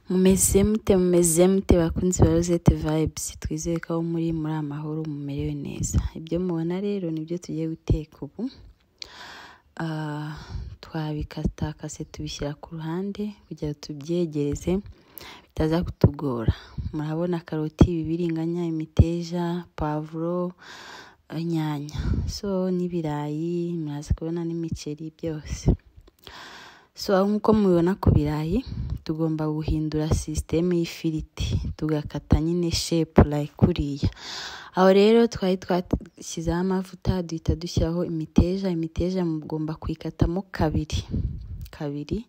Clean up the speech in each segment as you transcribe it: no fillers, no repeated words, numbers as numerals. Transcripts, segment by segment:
Mumeze mute, mumeze mute bakunzi ba Rosette Vibes? Twizere ko aho muri amahoro, mumerewe neza. Ibyo mubona rero nibyo tugiye guteka ubu. Twabikatakase tubishyira ku ruhande kugira ngo tubyegereze bitaza kutugora. Murabona karoti, ibibiringanya, imiteja, pavuro, inyanya, so n'ibirayi, muraza kubona n'imiceri byose. So nk'uko mubibona ku birayi, tugomba guhindura système y'ifiriti, tugakata nyine shape like kuriya. Aho rero twari twashyizeho amavuta, duhita dushyiraho imiteja. Imiteja mugomba kuyikatamo kabiri kabiri,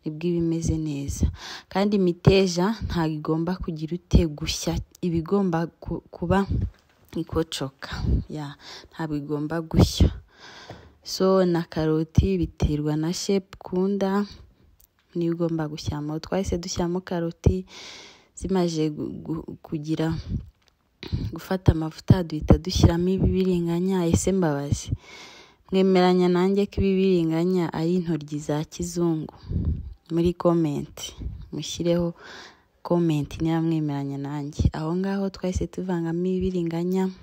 nibwo iba imeze neza. Kandi imiteja ntabwo igomba kugira ute? Gushya. Iba igomba kuba ikocoka ya, ntabwo igomba gushya. So na karoti biterwa na shape ukunda, niyo ugomba gushyiramo. Twahise dushyiramo karoti, zimaze kugira gufata amavuta, duhita dushyiramo ibibiringanya. Ese mbabazi, mwemeranya nanjye ko ibibiringanya ari intoryi za kizungu? Muri comment mushyireho comment niba mwemeranya nanjye. Aho ngaho twahise tuvangamo ibibiringanya,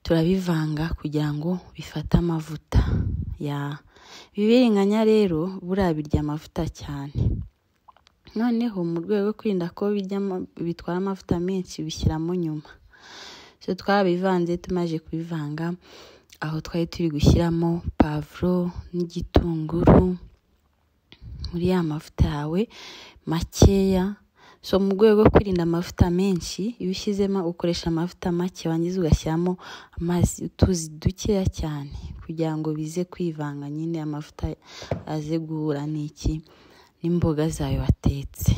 turabivanga kugira ngo bifate amavuta ya ibibiringanya. Rero buriya birya amavuta cyane. Noneho mu rwego rwo kwirinda ko bitwara amavuta menshi, bishyiramo nyuma. So twabivanze, tumaze kubivanga, aho twari turi gushyiramo pavuro n'igitunguru muri ya mavuta yawe makeya. So mu rwego rwo kwirinda amavuta menshi, iyo ushyizemo, ukoresha amavuta make, wangiza ugashyiramo amazi, utuzi dukeya cyane, kugira ngo bize kwivanga nyine, amavuta aze guhura n'iki? N'imboga zawe watetse.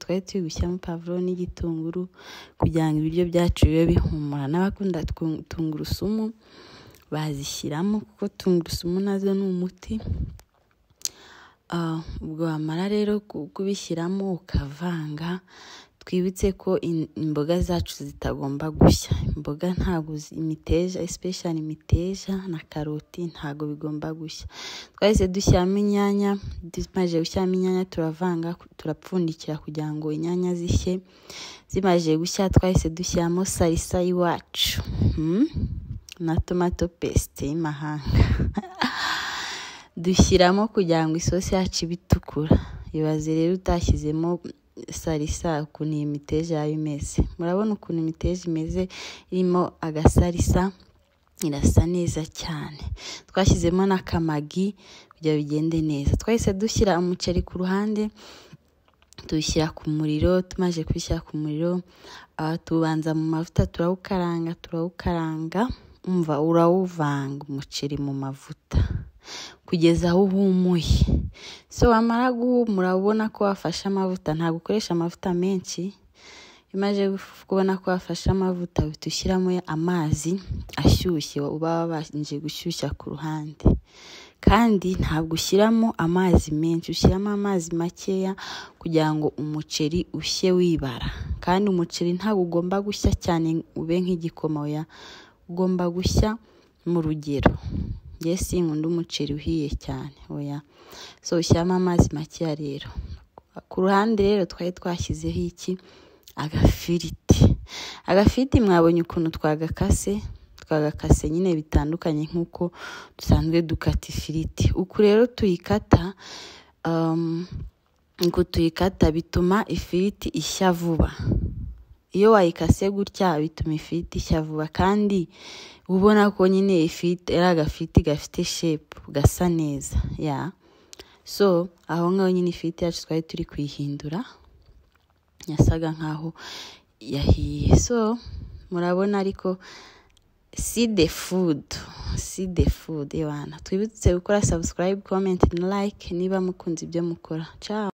Twari turi gushyiramo pavuro n'igitunguru kugira ngo ibiryo byacu bibe bihumura. N'abakunda tungurusumu bazishyiramo, kuko tungurusumu nazo ni umuti. Ubwo wamara rero kubishyiramo, ukavanga. Twibutse ko imboga zacu zitagomba gushya. Imboga ntabwo, imiteja especially, imiteja na karoti ntabwo bigomba gushya. Twahise dushyiramo inyanya, tumaze gushyiramo inyanya turavanga, turapfundikira kugira ngo inyanya zishye. Zimaze gushya, twahise dushyiramo salsa y'iwacu na tomato paste y'imahanga, dushyiramo kugira ngo isosi yacu ibe itukura. Ibaze rero utashyizemo salsa ukuntu iyi miteja yaba imeze. Murabona ukuntu imiteja imeze irimo agasalsa, irasa neza cyane. Twashyizemo n'akamagi kugira bigende neza. Twahise dushyira umuceri ku ruhande, tuwushyira ku muriro. Tumaze kuwushyira ku muriro, tubanza mu mavuta, turawukaranga, turawukaranga. Umva, urawuvanga umuceri mu mavuta kugeza aho uhumuye. So wamara guhumura, ubona ko wafashe amavuta, ntabwo ukoresha amavuta menshi. Iyo umaze kubona ko wafashe amavuta, uhita ushyiramo amazi ashyushye uba wabanje gushyushya ku ruhande. Kandi ntabwo ushyiramo amazi menshi, ushyiramo amazi makeya kugira ngo umuceri ushye wibara. Kandi umuceri ntabwo ugomba gushya cyane ube nk'igikoma, oya, ugomba gushya mu rugero. Njye sinkunda umuceri uhiye cyane, oya. So ushyiramo amazi makeya rero. Ku ruhande rero twari twashyizeho iki? Agafiriti. Agafiriti mwabonye ukuntu twagakase, twagakase nyine bitandukanye nk'uko dusanzwe dukata ifiriti. Uku rero tuyikata, uku tuyikata bituma ifiriti ishya vuba. Iyo wayikase gutya bituma ifiriti ishya vuba, kandi ubona ko nyine ifiriti ari agafiriti gafite shape, gasa neza ya. So aho ngaho nyine ifiriti yacu twari turi kuyihindura, yasaga nkaho yahiye. So murabona ariko, see the food, see the food. Ewana, twibutse gukora subscribe, comment na like niba mukunze ibyo mukora. Ciao.